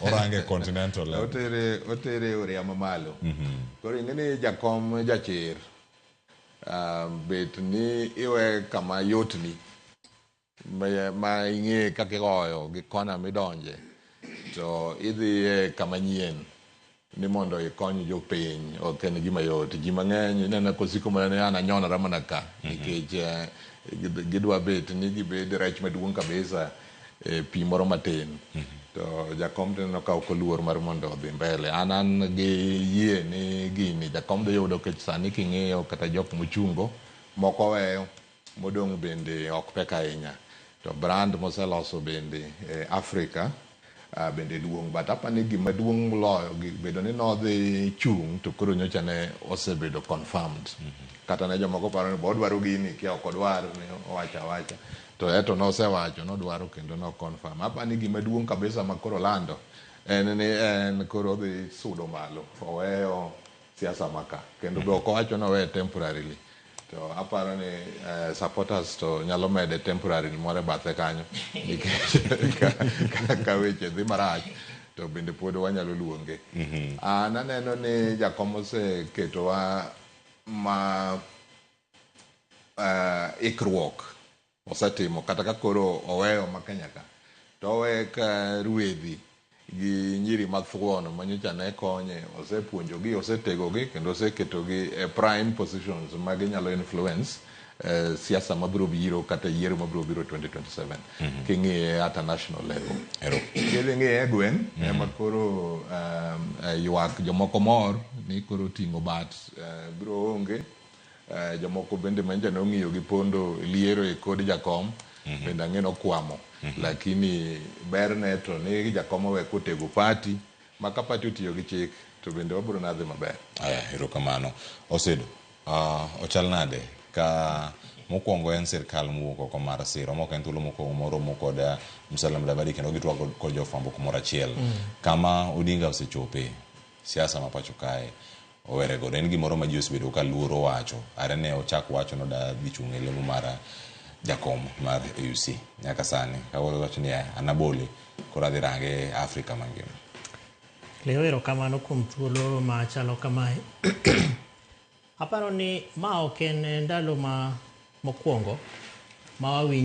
Orange continental level. Otere otere oria mamalo. Koro ing'e ni jakom jachir. Bet ni iwe kama yotni ma ing'e kaka igoyo gi kona midonje to idhiye kama nyien ni mondo ikony jopiny ok en gima yot. Ji mang'eny ineno kosiko mana ni an anyonora mana ka nikech gidwa bet ni gibed rech maduong' kabisa e pi moro matin. To jakom tineno ka ok oluor mar mondo odhi mbele. An an gi yie ni gini jakom dhi yudo nikech sani king'iyo kata jok mochungo moko weyo modong' bende ok pek ahinya. To brand moseloso bende e Africa bende duong'. But apani gima duong' moloyo bedo ni nodhi chung' to koro nyocha ne osebedo confirmed. Kata ne jomoko paro ni odwaro gini kia ok odwar ni owacho awacha. To eto nosewacho nodwaro kendo no confirm. Apani gima duong' kabisa ma koro lando en ni en koro odhi sudo malo. Oweyo siasa maka. Kendo be ok owacho ni oweye temporarily. To aparo ni supporters to nyalo mede temporary moro e bathe kanyo nikech ka weche dhi marach to bende pod wanyalo luonge. An aneno ni jakom oseketowa ma ikruok osetimo kata ka koro oweyo ma Kenya ka to owe ka ruedhi gi nyiri mathuon manyocha ne konye osepuonjogi osetegogi kendo oseketogi e prime positions ma ginyalo influence siasa mabiro biro kata yiero mabiro biro 2027 king'iye at a national level. Kidhi ng'iye e gweng' ema koro ywak jomoko mor ni koro ting'o bat biro onge. Jomoko bende manyocha nong'iyo gi pondo liero e kod jakom bende ang'e nokwamo. Lakini berne to ni jakom owe kotego party ma ka party otiyo gi chik to bende wabiro nadhi maber. Aya, erokamano. Osedo, ochal nade ka mokwongo en sirkal mowuok oko mar siro mok en thuolo mokwongo moromo kod Musalia Mudavadi kendo gitwak kod jofwambo kumoro achiel. Kama Odinga osechope siasa ma pacho kae owere godo en gimoro ma ji osebedo ka luoro wacho are ne ochak wacho noda dhi chung' e lemo mar jakom mar AUC nyaka sani kawuono wacho ni an abole koro adhi range Afrika mangima. Leo erokamano kuom thuolo machalo kamae. Aparo ni ma ok en ndalo ma mokwongo ma wawinjo